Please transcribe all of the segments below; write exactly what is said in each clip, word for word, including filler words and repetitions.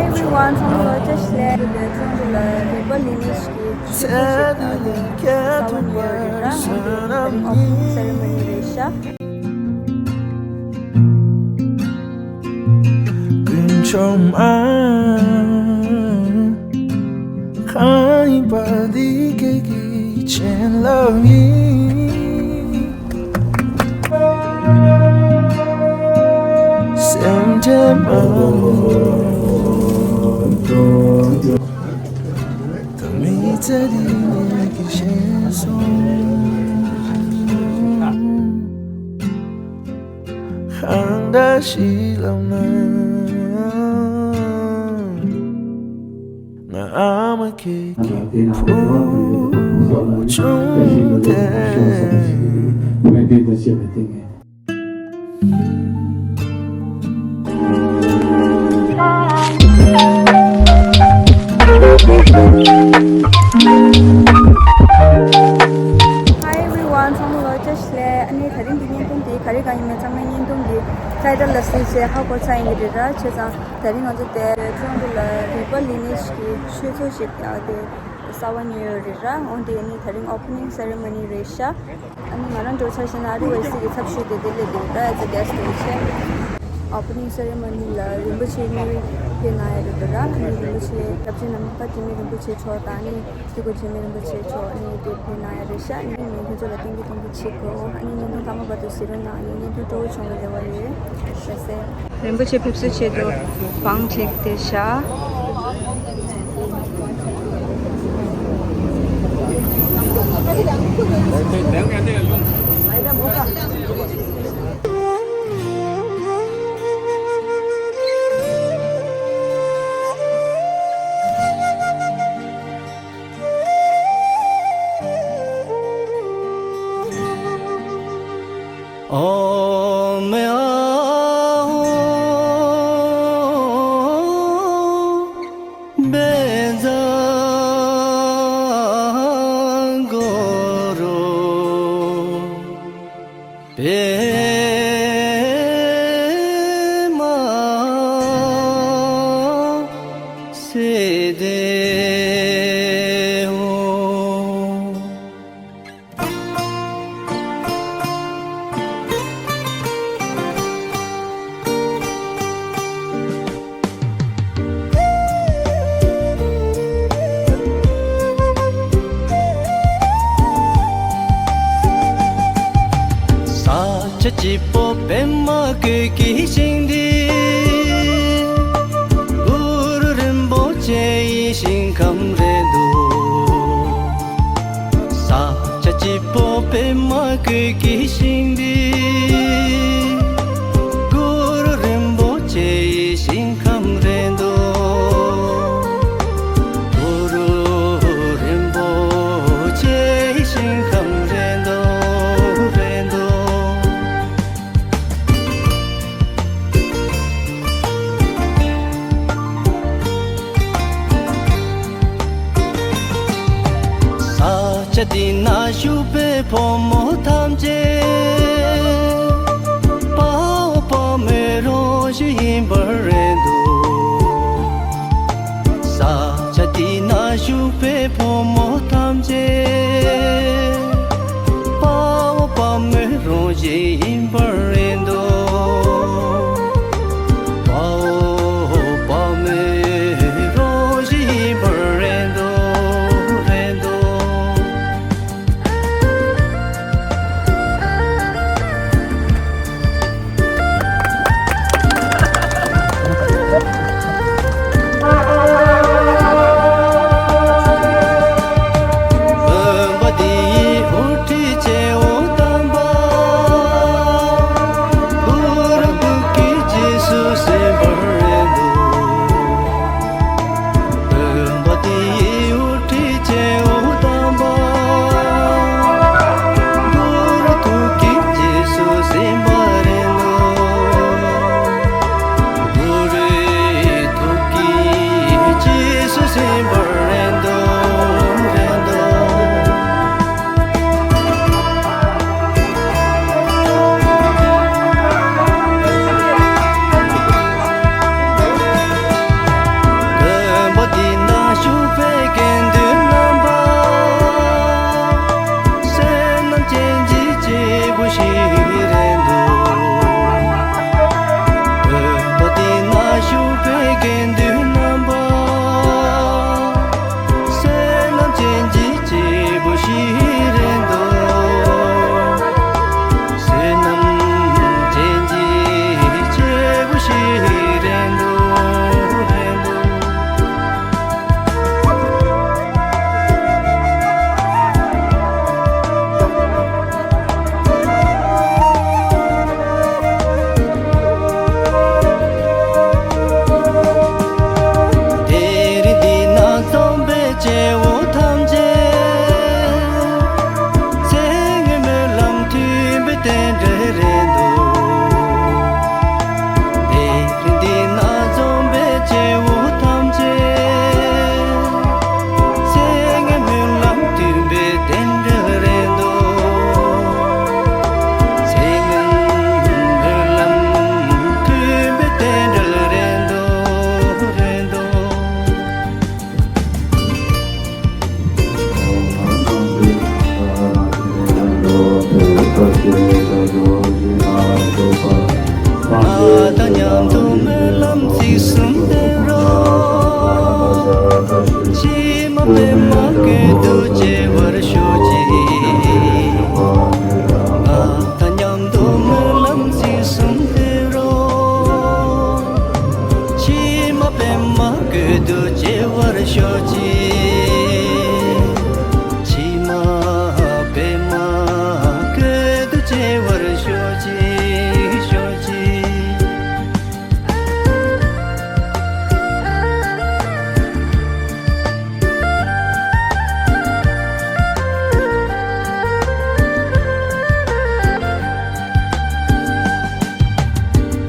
Everyone, ཚང་མ་ལ་བཀྲ་ཤིས་བདེ་ལེགས། ཀྲུང་གོ་ལ་རིག་པ་ལི་ནིས་ཀྱི་ཆོས་ཚོགས་ཤིག་ཨ་ནི་གསར་པ་ཉོས་ཡོད་རེད་ར། འོ་དེ་ད་རིང་ཨོ་པ་ནིང་སེ་རེ་མོ་ནི་རེད་ཤག Hi everyone, ཚང་མ་ལ་བཀྲ་ཤིས་བདེ་ལེགས། ཨ་ནི་དེ་རིང་གི་བརྙན་ཐུང་དེ་ག་རེ་གང་ཡིན་མིན་ཚང་མས་བརྙན་ཐུང་གི་ཊའི་ཊལ་ལ་གཟིགས་བྱས་ཧ་གོ་ཚར་ཡིན་གྱི་རེད་ར། བྱས་ཙང་དེ་རིང་ང་ཚོ་དེ་ཀྲུང་གོ་ལ་རིག་པ་ལི་ནིས་ཀྱི་ཆོས་ཚོགས་ཤིག་ཨ་དེ་གསར་པ་ཉོས་ཡོད་རེད་ར། འོན་ཏེ་ཨ་ནི་དེ་རིང་ཨོ་པ་ནིང་སེ་རེ་མོ་ནི་རེད་ཤག་ཨ་ནི་ང་རང་འགྲོ་འཆར་བྱས་ན་ཨ་རི་ཝེ་སི་གི་ཚབ་ཞུས་ཏེ་དེ་སླེབས་འདུག་ར། As a guest བྱས། ཨོ་པ་ནིང་སེ་རེ་མོ་ནི་ལ་རིན་པོ་ཆེ་མིག་དབྱེ་གནང་ཡ་རེད་འདུག་ར། ཨ་ནི་རིན་པོ་ཆེ་རླབས་ཆེན་ནམ་མཁའ་དྲི་མེད་རིན་པོ་ཆེ་མཆོག་དང་ཨ་ནི་སྐྱེ་སྒོ་འབྱེད་མེད་རིན་པོ་ཆེ་མཆོག་ཨ་ནི་དེ་ཕེབས་གནང་ཡ་རེད་ཤག་ཨ་ནི་ངས་ཁྱེད་ཚོ་ལ་སྟོན་གི་སྟོན་གི་བྱེད་དགོས། ཨ་ནི་བརྙན་ཐུང་མཐའ་མ་བར་དུ་གཟིགས་རོགས་གནང་། ཨ་ནི་བརྙན་ཐུང་སྤྲོ་བོ་བྱུང་བའི་རེ་བ་ཡོད། བཀྲ་ཤིས་བདེ་ལེགས། རིན་པོ་ཆེ་ཕེབས་བསུ་ཆེད་དུ་བང་བསྒྲིགས་ཏེ་བཞག་ས་ཆ་སྐྱིད་པོ་པདྨ་བཀོད་ཀྱི་ཞིང་འདི། གུ་རུ་རིན་པོ་ཆེ་ཡི་ཞིང་ཁམས་རེད་འདུག་ས་ཆ་སྐྱིད་པོ་པདྨ་བཀོད་ཀྱི་ཞིང་འདི། གུ་རུ་རིན་པོ་ཆེ་ཡི་ཞིང་ཁམས་རེད་འདུག་གུ་རུ་རིན་པོ་ཆེ་ཡི་ཞིང་ཁམས་རེད་འདུག་རེད་འདུག་ས་ཆ་འདི་ན་བཞུགས་པའི་ཕོ་མོ་ཐམས་ཅད། དཔའ་བོ་དཔའ་མོའི་རང་བཞིན་ཡིན་པ་རེད་འདུག་ས་ཆ་འདི་ན་བཞུགས་པའི་ཕོ་མོ་ཐམས་ཅད། དཔའ་བོ་དཔའ་མོའི་རང་བཞིན་ཡིན་པ་རེད་འདུག་དཔའ་བོ་དཔའ་མོའི་རང་བཞིན་ཡིན་པ་རེད་འདུག་རེད་འདུག་སྟོན་པ་འདི་ཡི་དབུ་ཁྲིད་ཆེ་བོ་དམ་པ། གུ་རུ་ཐུགས་ཀྱི་རྗེས་སུ་ཟིན་པར་འདུག་སྟོན་པ་འདི་ཡི་དབུ་ཁྲིད་ཆེ་བོ་དམ་པ། གུ་རུ་ཐུགས་ཀྱི་རྗེས་སུ་ཟིན་པར་འདུག་གུ་རུའི་ཐུགས་ཀྱི་རྗེས་སུ་ཟིན་པར་འདུག་རེད་འདུག་མ་བཀོད་དུ་སྐྱེ་བར་ཤོག་ཅིག། ཕྱི་མ་པདྨ་བཀོད་དུ་སྐྱེ་བར་ཤོག་ཅིག། ཤོག་ཅིག།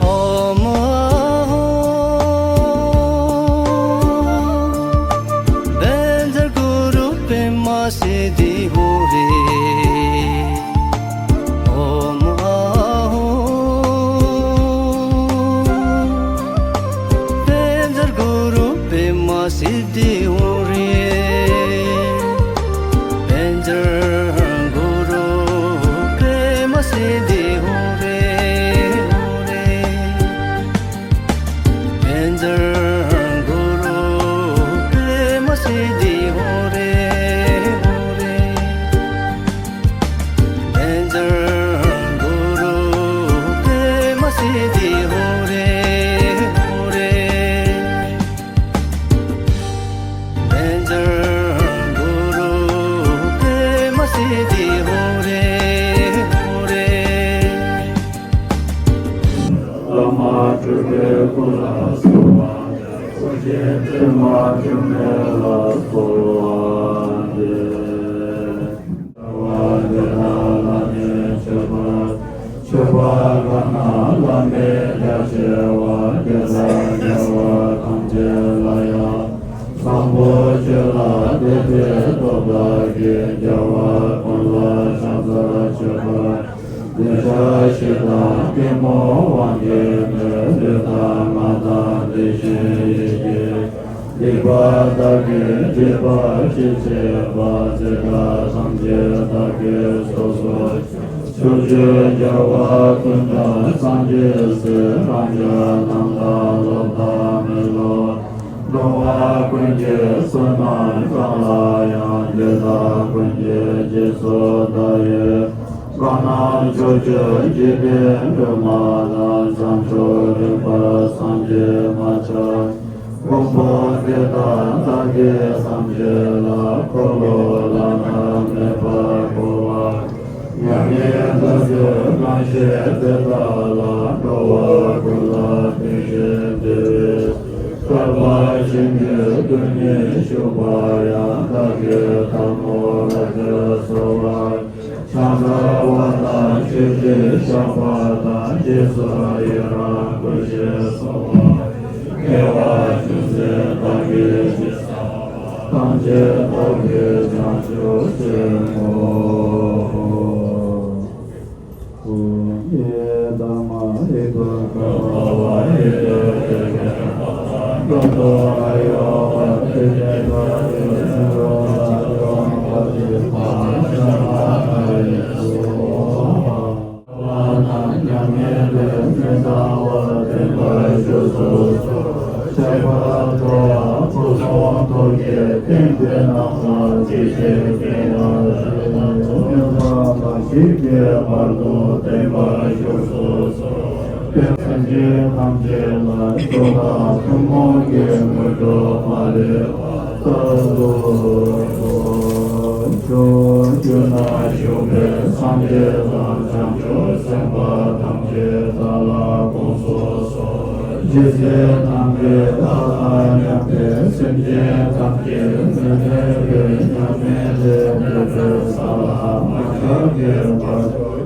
ཨོཾ་ཨཱཿཧཱུྃ། བཛྲ་གུ་རུ་པདྨ་སིདྡྷི་ཧཱུྃ་རེ། ཨོཾ་ཨཱཿཧཱུྃ། བཛྲ་གུ་རུ་པདྨ་སིདྡྷི་ཧཱུྃ་རེ། བཛྲ་གུ་རུ་པདྨ་སིདྡྷི་ཧཱུྃ་རེ། ཧཱུྃ་རེ། བཛྲ་གུ་རུ་པདྨ་སིདྡྷི་ཧཱུྃ་རེ། ཧཱུྃ་རེ། བཛྲ་གུ་རུ་པདྨ་སིདྡྷི་ཧཱུྃ་རེ། ཧཱུྃ་རེ། བཛྲ་གུ་རུ་པདྨ་སིདྡྷི་ཧཱུྃ་རེ། ཧཱུྃ་རེ། བླ་མ་སྤྲུལ་པའི་སྐུ་ལ་གསོལ་བ་འདེབས། སྐུ་མཆེད་ཚད་མ་འབྱུང་གནས་ལ་གསོལ་བ་འདེབས། བདེ་བ་འདི་དག་བླ་མའི་མཆོད་པ། མཆོད་པ་གང་རྣམས་བླ་མེད་རྒྱ་ཆེ་བ། དེ་དག་རྒྱལ་བ་ཐམས་ཅད་ལ་ཡང་། བཟང་པོ་སྤྱོད་ལ་དད་པའི་སྟོབས་དག་གིས། རྒྱལ་བ་ཀུན་ལ་ཕྱག་འཚལ་མཆོད་པར་བགྱི། ལེགས་བཤད་ཕྱི་དང་ཐུན་མོང་དབང་གིས་ནི། ལུས་དང་ངག་དང་བདེ་གཤེགས་ཡིད་ཀྱི་སྡིག་པ་དག་གིས་སྒྲིབ་པ་ཇི་སྲིད་པ། དེ་དག་ཐམས་ཅད་བདག་གིས་སོ་སོར་ཕྱུང་བྱས། རྒྱལ་བ་ཀུན་དང་སངས་རྒྱས་སྲས། རང་རྒྱལ་རྣམས་དང་སློབ་དང་མི་སློབ། འགྲོ་བ་ཀུན་གྱི་བསོད་ནམས་གང་ལ་ཡང་། དེ་དག་ཀུན་གྱི་རྗེས་སུ་བདག་ཡི། གང་རྣམས་ཕྱོགས་བཅུའི་འཇིག་རྟེན་འགྲོ་མ་ན། བྱང་ཆུབ་རིག་པ་སངས་རྒྱས་མ་ཆགས་གོང་བུ་དེ་དག་བདག་གིས་ཐམས་ཅད་ལ། འཁོར་ལོ་བླ་ན་མེད་པ་བསྐོར་བ། མྱ་ངན་འདའ་སྟོན་གང་བཞེད་དེ་དག་ལ། འགྲོ་བ་ཀུན་ལ་ཕན་ཕྱིར་བདེ་བའི་བཀའ་བར་བྱོན་གྱི་དོན་ནི་ཞུས་པ་ཡང་། བདག་གིས་ཐལ་མོ་རབ་ཏུ་གསོལ་བ། ཕྱག་འཚལ་བ་དང་མཆོད་ཅིང་བཤགས་པ་དང་། རྗེས་སུ་ཡི་རང་བསྐུལ་ཞིང་གསོལ་བ། དགེ་བ་ཅུང་ཟད་བདག་གིས་ཅི་བསགས་པ། ཐམས་ཅད་རྟོག་གེ་བྱང་ཆུབ་སེམས་སྨོན། སེམས་ཅན་ཐམས་ཅད་ལ་ཆོས་དང་ཐུན་མོང་གི་དངོས་གྲུབ་མ་ལུས་པ་སྩལ་དུ་གསོལ། ཕྱོགས་བཅུ་ན་བཞུགས་པའི་སངས་རྒྱས་དང་། བྱང་ཆུབ་སེམས་དཔའ་ཐམས་ཅད་བདག་ལ་དགོངས་སུ་གསོལ། རྗེ་བཙུན་ནམ་མཁའི་ལྷ་དང་མཉམ་པའི་སེམས་ཅན་ཐམས་ཅད་མི་མཁྱེན་པའི་མྱ་ངན་ལས་འདས་པའི་ས་ལ་མ་ཆགས་པའི་བར་དུ།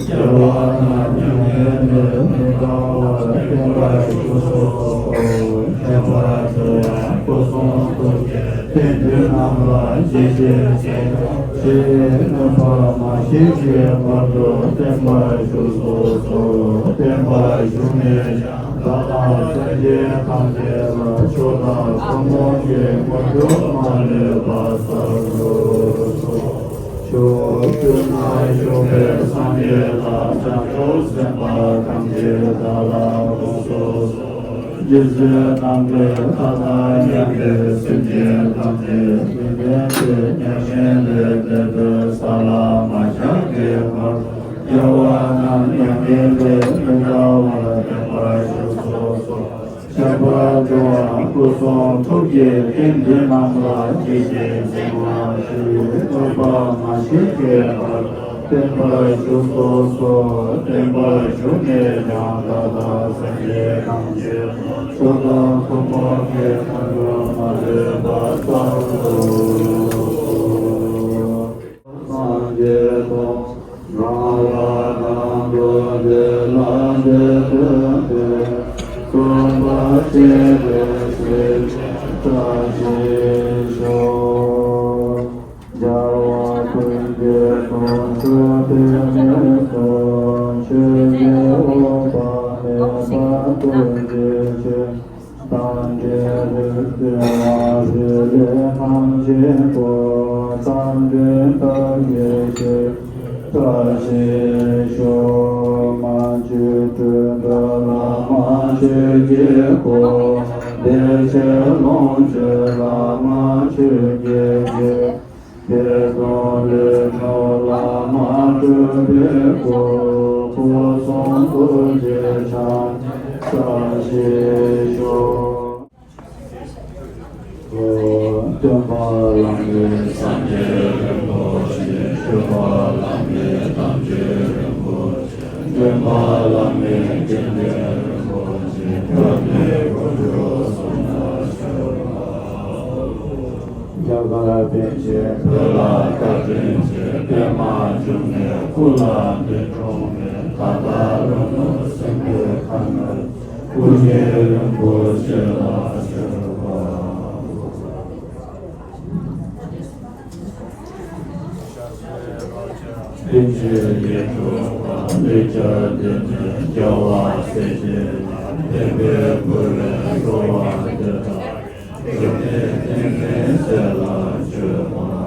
རྒྱལ་བ་རྣམས་མྱ་ངན་ལས་མི་འདའ་བར་བརྟན་པར་བཞུགས་སུ་གསོལ། ཁྱད་པར་དུ་ཡང་སྐུ་གསུང་ཐུགས་ཀྱི་དཔལ་མགྲིན་རྣམས་ལ་འཇིགས་བྱེད་ཅིང་། ཕྱིར་མངོན་པར་མ་ཤེས་ཀྱི་བར་དུ་བརྟན་པར་བཞུགས་སུ་གསོལ། བརྟན་པར་བཞུགས་ནས་ཀྱང་། བདག་དང་སེམས་ཅན་ཐམས་ཅད་ལ་ཆོས་དང་ཐུན་མོང་གི་དངོས་གྲུབ་མ་ལུས་པ་སྩལ་དུ་གསོལ། ཕྱོགས་བཅུ་ན་བཞུགས་པའི་སངས་རྒྱས་དང་། བྱང་ཆུབ་སེམས་དཔའ་ཐམས་ཅད་བདག་ལ་དགོངས་སུ་གསོལ། རྗེ་བཙུན་ནམ་མཁའི་ལྷ་དང་མཉམ་པའི་སེམས་ཅན་ཐམས་ཅད་མི་མཁྱེན་པའི་མྱ་ངན་ལས་འདས་པའི་ས་ལ་མ་ཆགས་པའི་བར་དུ། རྒྱལ་བ་རྣམས་མྱ་ངན་ལས་མི་འདའ་བར་བརྟན་པར་བཞུགས་སུ་གསོལ། ཁྱད་པར་འགྲོ་བ་སྐུ་གསུང་ཐུགས་ཀྱི་རྟེན་འདི་རྣམས་ལ་བགྱིས་ཏེ་གཟིགས་པར་ཞུ། ཐོས་པ་མ་མཆིས་པའི་བར་དུ་བསྟན་པར་ཞུ་སོ་སོ། བསྟན་པར་ཞུགས་ནས་ཀྱང་ད་ལྟ་སངས་རྒྱས་ཐམས་ཅད་ཐུགས་དང་ཐུགས་དགོངས་ཀྱི་མཐའ་འཁོར་མ་ལུས་པ་ཙམ་དུ། སངས་རྒྱས་སྟོང་། རང་ལ་གང་འདུལ་དེ་ལ་དེ་སྟོན་ཏེ། སྟོན་པ་སྤྱན་རས་གཟིགས་ཀྱི་བཀྲ་ཤིས་ཤོག། རྒྱལ་བ་ཀུན་གྱི་དོན་མཛད་པའི་གནས་སུ། ཆོས་ཀྱི་འོད་དཔག་མེད་པ་སྟོན་པའི་ཕྱིར། མདངས་ཅན་རིག་འཛིན་དབང་པོའི་ལྷ་ཐམས་ཅད་སྐུ། རྟ་མགྲིན་སྟག་གི་ཞལ་བཀྲ་ཤིས་ཤོག། མ་བཅོས་སྤྲོས་བྲལ་བླ་མ་ཆོས་ཀྱི་སྐུ། བདེ་ཆེན་ལོངས་སྤྱོད་བླ་མ་ཆོས་ཀྱི་རྒྱལ། བདེ་སྟོང་ལས་བྱུང་བླ་མ་སྤྲུལ་པའི་སྐུ། སྐུ་གསུང་ཐུགས་ཀྱི་ཕྱག་བཀྲ་ཤིས་ཤོག། སྟོན་པ་བླ་མེད་སངས་རྒྱས་རིན་པོ་ཆེ། སྤྱོད་པ་བླ་མེད་དམ་ཆོས་རིན་པོ་ཆེ། སྟོན་པ་བླ་མེད་དགེ་འདུན་རིན་པོ་ཆེ། སྐྱབས་གནས་དཀོན་མཆོག་གསུམ་ལ་མཆོད་པ། རྒྱ་གར་པཎ་ཆེན་བོད་ལ་བཀའ་དྲིན་ཆེ། པདྨ་འབྱུང་གནས་སྐུ་ལ་འདས་གྲོངས་མེད། ད་ལྟ་རང་ལུས་སེམས་དཔའི་ཁམས་ན། སྐུ་ཉིད་རིན་པོ་ཆེ་ལ་མཆོད་པ། པཎ་ཆེན་ཡིད་འཕྲོག་པ། ལེགས་སྦྱར་སྡེ་སྣོད་རྒྱལ་བ་སྲས་བཅས་ལ། ཕན་པའི་བུ་ལོན་འགྲོ་བ་འདི་དག། དེང་ནས་ཏན་ཏན་སྲས་ལ་མཆོད་པར་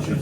ཞུ།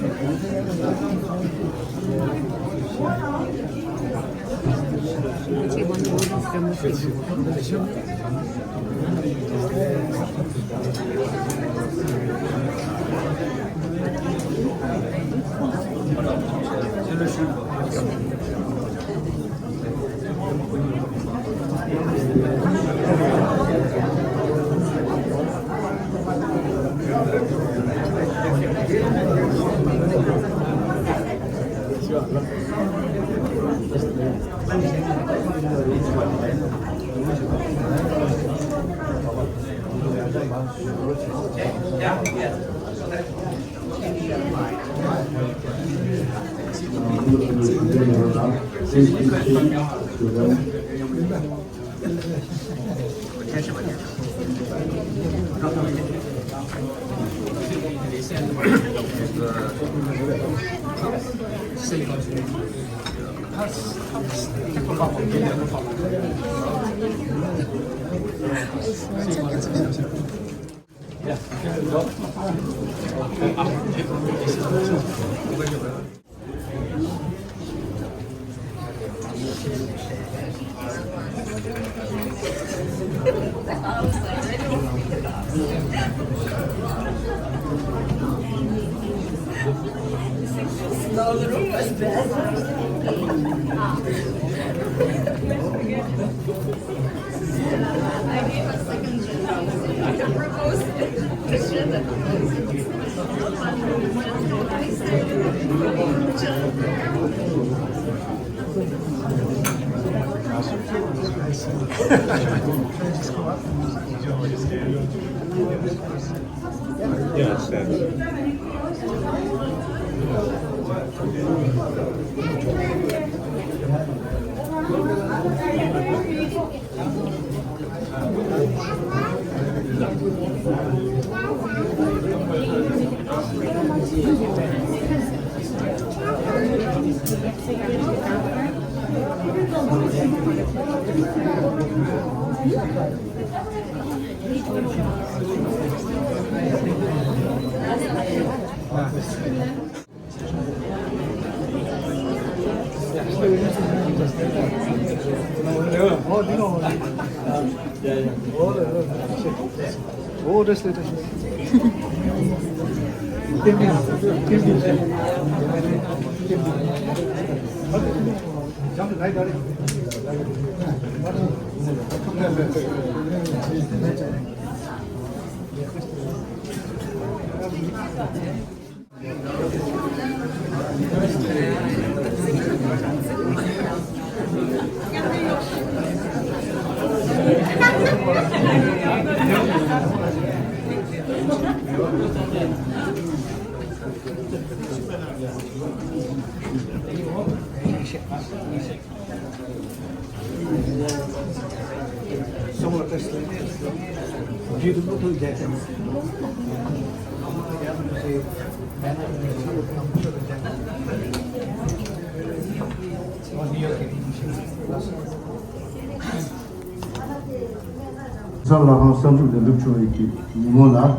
གཟའ་ལྷག་དབང་བསམ་གྲུབ་ལས་སྒྲུབ་བྱུང་བའི་གི་ཉིན་མོ་ལ། ཨ།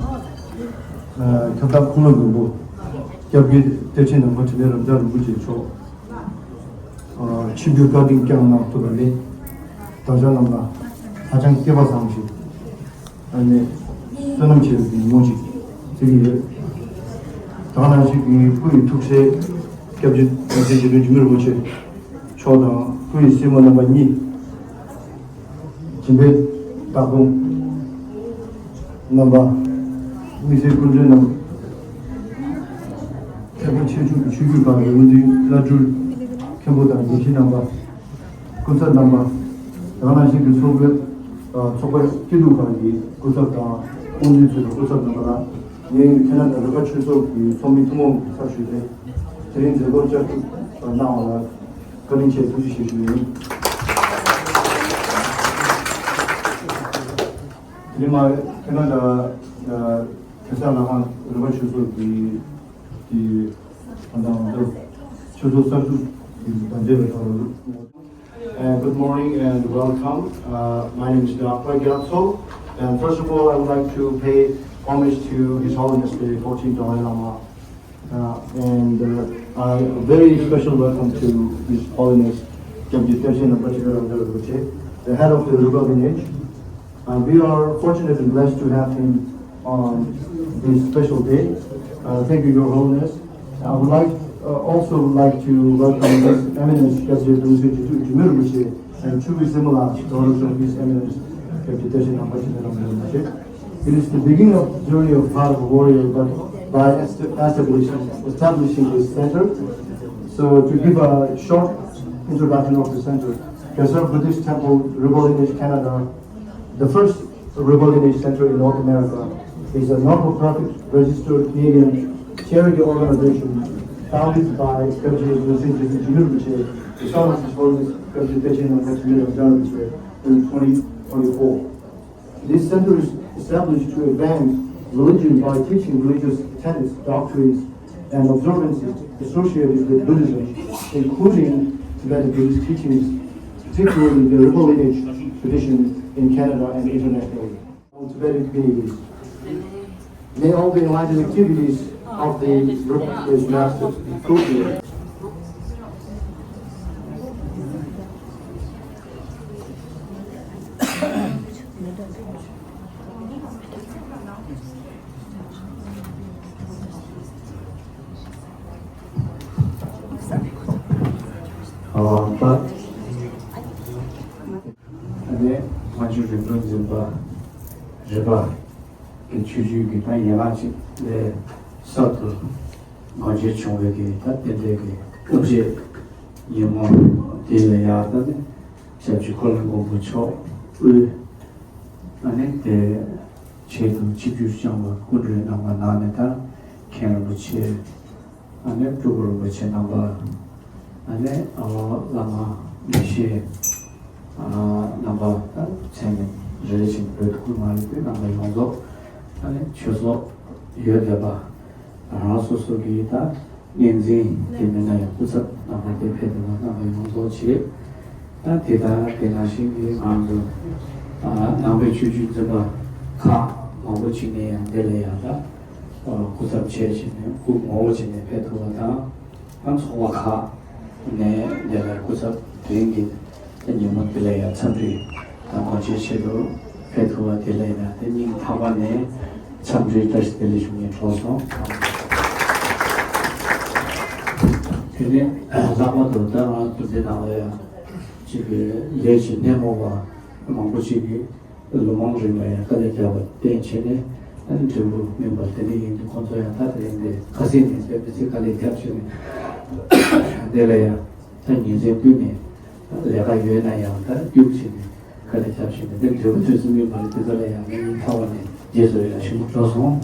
ཁྱབ་བདག་ཁུངས་ལུང་མགོན་པོ་སྐྱབས་རྗེ་བདེ་ཆེན་ནམ་མཁའ་དྲིན་ལས་རབ་འབྱམས་རིན་པོ་ཆེ་མཆོག་ཨ། ཆིབས་བསྒྱུར་བཀའ་དྲིན་བསྐྱངས་གནང་ཐུབ་པ་ནི་བདག་ཅག་རྣམས་ལ་ཧ་ཅང་སྐལ་བ་བཟང་ཞིང་། ཨ་ནི་བསོད་ནམས་ཆེ་བའི་ཉིན་མོ་ཞིག་བརྩི་གི་ཡོད། དེ་ནང་བཞིན་གྱི་སྐུ་ཡི་ཐུགས་སྲས་སྐྱབས་རྗེ་རིན་ཆེན་རྗེ་བཙུན་འཇིགས་མེད་རིན་པོ་ཆེ་མཆོག་དང་སྐུ་ཡི་སྲས་མོ་རྣམ་པ་གཉིས། སྦྱིན་པའི་སྟག་གདོང་རྣམ་པ། དམིགས་བསལ་སྐུ་མགྲོན་རྣམ་པ། མཁས་པ་ཆེ་ཆུང་གི་ཆོས་བརྒྱུད་ཁག་གི་དབུ་འཛིན་བླ་སྤྲུལ་མཁན་པོ་དང་དགེ་བཤེས་རྣམ་པ། སྐུ་ཚབ་རྣམ་པ། དེ་ནང་བཞིན་གྱི་ཚོགས་པའི་ཚོགས་པ་སྐྱིད་སྡུག་ཁག་གི་སྐུ་ཚབ་དང་དབུ་འཛིན་ཚོས་དང་སྐུ་ཚབ་རྣམ་པ་ལ་ངས་ཁྱེད་རྣམ་པ་རི་པ་ཆོས་ཚོགས་ཀྱི་ཚོགས་མི་ཐུན་མོང་གི་ཚབ་ཞུས་ཏེ། དེ་རིང་མཛད་སྒོར་བཅར་གནང་བ་ལ་བཀའ་དྲིན་ཆེ་ཐུགས་རྗེ་ཆེ་ཞུ་ཡིན། དེ་རིང་མ་ཁྱེད་རྣམ་པ་གེ་སར་ལྷ་ཁང་རི་པ་ཆོས་ཚོགས་ཀྱི་གི་ཨ་ནི་ཆོས་ཚོགས་གསར་འཛུགས་ཀྱི་དང་འབྲེལ་བའི་ཐོག་ལ། And good morning and welcome. Uh, my name is Drakpa Gyatso, and first of all, I would like to pay homage to His Holiness the fourteenth Dalai Lama. Uh, and uh, a very special welcome to His Holiness Gyabje Techen Rinpoche, the head of the Rebel Lineage. Uh, we are fortunate and blessed to have him on this special day. Uh, thank you, Your Holiness. I would like uh, also like to welcome His Eminence Gyabje Rinpoche, and two Visimala, daughters of His Eminence Gyabje Techen Rinpoche. It is the beginning of the journey of heart of a warrior, but by est- establishing, establishing this center. So to give a short introduction of the center, Gesar Buddhist Temple, Rebel Lineage, Canada, the first Rebel Lineage Center in North America, is a non-profit registered Canadian charity organization founded by Gyabje Rinpoche, the son of His Holiness Gyabje Techen Rinpoche in twenty twenty-four. This center is established to advance religion by teaching religious tenets, doctrines, and observances associated with Buddhism, including Tibetan Buddhist teachings, particularly the Rebel Lineage tradition in Canada and internationally. On Tibetan communities. May all the enlightened activities of the Rebel Lineage Masters be fruitful. ཨ་ནི་མ་ཇུ་རིང་ལུགས་འཛིན་པ་རེད་པ། གི་ཆོས་བརྒྱུད་ཀྱི་ད་ཡན་ལག་ཅིག་ལས་གསར་དུ་སྒོ་འབྱེད་བྱུང་བའི་གི་ད་རྟེན་འབྲེལ་གྱི་སྐུ་བཞེངས་ཉིན་མོ་འདི་ལ་ཡང་ད་ནི་ཞབས་ཕྱི་ཁོ་ལ་མགོན་པོ་མཆོག་དབུས་ཨ་ནི་དེ་ཆེད་དུ་ཆིབས་བསྒྱུར་བསྐྱངས་པ་སྐུ་མགྲོན་རྣམ་པ་ནང་ནས་ད་མཁན་རིན་པོ་ཆེ། ཨ་ནི་སྤྲུལ་སྐུ་རིན་པོ་ཆེ་རྣམ་པ། ཨ་ནི་ཨ་བླ་མ་དགེ་བཤེས་ཨ་རྣམ་པ་ད་མཚན་ནས་རེ་རེ་བཞིན་འབོད་ཐུབ་ཀྱི་མ་རེད་དེ། རྣམ་པ་ཡོངས་རྫོགས་ཨ་ནི་ཆོས་ཚོགས་ཡོད་བསྡད་པ། རང་སོ་སོ་གི་ད་གཉེན་འཛིན་དེ་མིན་ན་ཡང་སྐུ་ཚབ་རྣམ་པ་དེ་ཕེབས་བསྡད་པ་རྣམ་པ་ཡོངས་རྫོགས་བྱེད། ད་དེ་ལྟར་དེ་ནང་བཞིན་གྱི་ང་ཚོ་ཨ་ནང་པའི་ཆོས་བརྒྱུད་འཛིན་པ་ཁག་མང་པོ་ཅིག་ནས་ཡང་འདི་ལ་ཡང་ད། སྐུ་ཚབ་བྱས་བྱས་ནས་སྐུ་ངོ་བོ་བྱས་ནས་ཕེབས་ཐུབ་པ་དང་། ཡང་ཚོགས་པ་ཁག་ནས་འདི་ལ་སྐུ་ཚབ་རིང་གི་ཉིན་མོ་འདི་ལ་ཡང་འཚམས་འདྲི་དང་སྒོ་འབྱེད་ཆེད་དུ་ཕེབས་ཐུབ་པ་དེ་ལ་ཡང་དེ་སྙིང་ཐག་པ་ནས་འཚམས་འདྲི་བཀྲ་ཤིས་བདེ་ལེགས་ཞུ་སྙིང་བྲོ་སོང་། དེ་ནས་ལྷག་པར་དུ་ད་ང་ཚོ་འདི་ནང་ལ་ཡང་ཅིག་ལས་ཀྱི་སྣེ་མོ་བ་མང་པོ་ཅིག་གིས། ལོ་མང་རིང་ལ་ཡང་དཀའ་ལས་བརྒྱབ་པ་བརྟེན་བྱས་ནས་ཨ་ནི་འབྲས་བུ་སྨིན་པ་དེ་འདྲ་ཡིན་དུས། ཁོང་ཚོ་ཡང་ད་དེ་རིང་འདི་ཁ་སང་ནས་དཔེ་མི་སྲིད་དཀའ་ལས་བརྒྱབ་བྱས་ནས་འདི་ལ་ཡང་ད་ཉིན་མཚན་ཀུན་ནས་ལས་ཀ་ཡོད་ན་ཡང་ད་རྒྱུགས་བྱས་ནས་དཀའ་ལས་བརྒྱབ་བྱས་ནས་འདི་འབྲས་བུ་ཐོན་སོང་ཡོད་མ་རེད། དེ་ཚོ་ལ་ཡང་ངས་སྙིང་ཐག་པ་ནས་རྗེས་སུ་ཡི་རང་ཞུ་གི་འགྲོ་སོང་།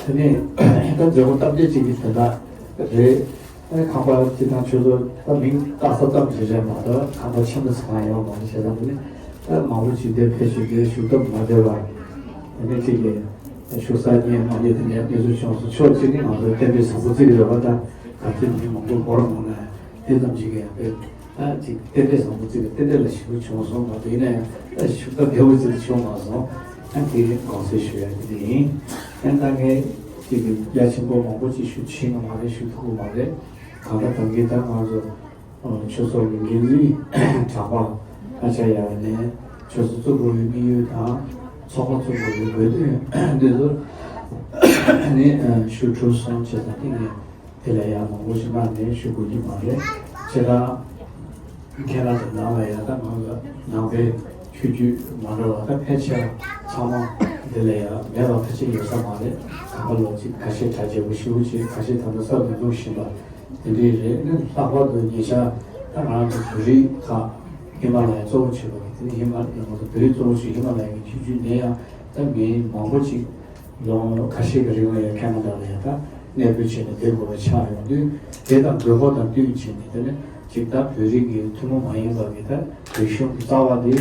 དེ་ནས་ད་མཛད་སྒོ་སྟབས་བདེ་ཅིག་གི་དོན་དག་རེད། ཨེ་ཁང་པ་སྤྱིར་བཏང་ཆོས་ཚོགས་ད་མིང་བཏགས་ས་ཙམ་ཞིག་རེད་མ་གཏོགས་ཁང་པ་ཆེན་པོ་ཟེར་གང་ཡོད་མ་རེད། བྱས་ཙང་དེ་ནི་ད་མང་པོ་ཅིག་འདིར་ཕེབས་བཞུགས་འདིར་བཞུགས་ཐབས་མ་བདེ་བ། དེ་ནས་གཅིག་གིས་བཞུགས་ས་རྙེད་མ་རྙེད་དེ་ནས་གནས་ཚུལ་བྱུང་སོང་། ཕྱོགས་གཅིག་ནས་ང་ཚོ་རྟེན་འབྲེལ་བཟང་པོ་བརྩི་གི་ཡོད་པ་དང་། ག་ཚོད་མི་མང་པོ་འབོར་འོང་ན་དེ་ཙམ་ཞིག་གིས་ཡང་དཔེ་ད་ཅིག་རྟེན་འབྲེལ་བཟང་པོ་བརྩི་བའི་རྟེན་འབྲེལ་ལ་ཞུགས་བྱུང་སོང་མ་གཏོགས། ཡིན་ན་ཡང་ད་བཞུགས་སྟངས་བདེ་བོ་ཅིག་བྱུང་མ་སོང་། ད་དེ་དགོངས་སེལ་ཞུ་ཡ་དེ་ཡིན། ཡང་ད་ངས་ཅིག་གི་རྒྱ་ཆེན་པོ་མང་པོ་ཅིག་ཞུ་ཕྱིན་ཡོད་མ་རེད། ཞུ་ཐུབ་ཀྱི་མ་རེད། གང་ལྟར་ད་གིན་ད་ང་ཚོ་ཆོས་ཚོགས་ཀྱི་འགན་འཛིན་གྲགས་པ་ཨ་ཅར་ཡ་ནས་ཆོས་ཚོགས་བཙུགས་དགོས་པའི་དམིགས་ཡུལ་དང་། ཚོགས་པ་བཙུགས་དགོས་པའི་དགོས་དོན་འདི་ཚོ་ནི་ཞུ་གྲུབ་སོང་བྱས་ཙང་། དེ་ནས་དེ་ལ་ཡང་མང་པོ་ཞིག་གནང་ནས་ཞུ་དགོས་ཀྱི་མ་རེད། བྱས་ཙང་ཁྱེད་རང་ཚོ་ནང་ལ་ཡང་ད་ང་ཚོ་ནང་པའི་ཆོས་བརྒྱུད་མ་འདྲ་བ་ད་ཕལ་ཆེར་ཚང་མ་འདི་ལ་ཡང་མེད་པ་ཕལ་ཆེར་ཡོད་ས་མ་རེད། ཁ་པར་ལོག་ཅིག་ཁ་ཤས་གྲ་རྒྱས་པོ་ཞེ་པོ་ཅིག་ཁ་ཤས་ད་ལྟ་གསར་དུ་འཛུགས་བཞིན་པ་དེ་འདྲའི་རེད། ནི་ལྷག་པར་དུ་ཉེ་ཆར་ད་ང་ཚོ་བོད་རིགས་ཁག་ཧི་མ་ལ་ཡ་གཙོ་བོ་བྱས་པ་གི་དེ་ནི་ཧི་མ་ལ་ཡ་ང་ཚོ་བོད་རིགས་གཙོ་བོ་བྱས་ཧི་མ་ལ་ཡ་གི་ཆོས་བརྒྱུད་ནས་ཡང་ད་མི་མང་པོ་ཅིག་ལོ་ཁ་ཤས་ཀྱི་རིང་ལ་ཡང་ཁེ་ན་ཌ་ལ་ཡང་ད་གནས་སྤོས་བྱས་ནས་བསྡད་དགོས་པ་ཆགས་ཡོང་དུས། དེ་དང་དགོས་མཁོ་དང་བསྟུན་བྱས་ནས་དེ་ནི་ཅིག་ད་བོད་རིགས་ཀྱི་ཐུན་མོང་མ་ཡིན་པ་གི་ད་རིག་གཞུང་གི་རྩ་བ་དེ་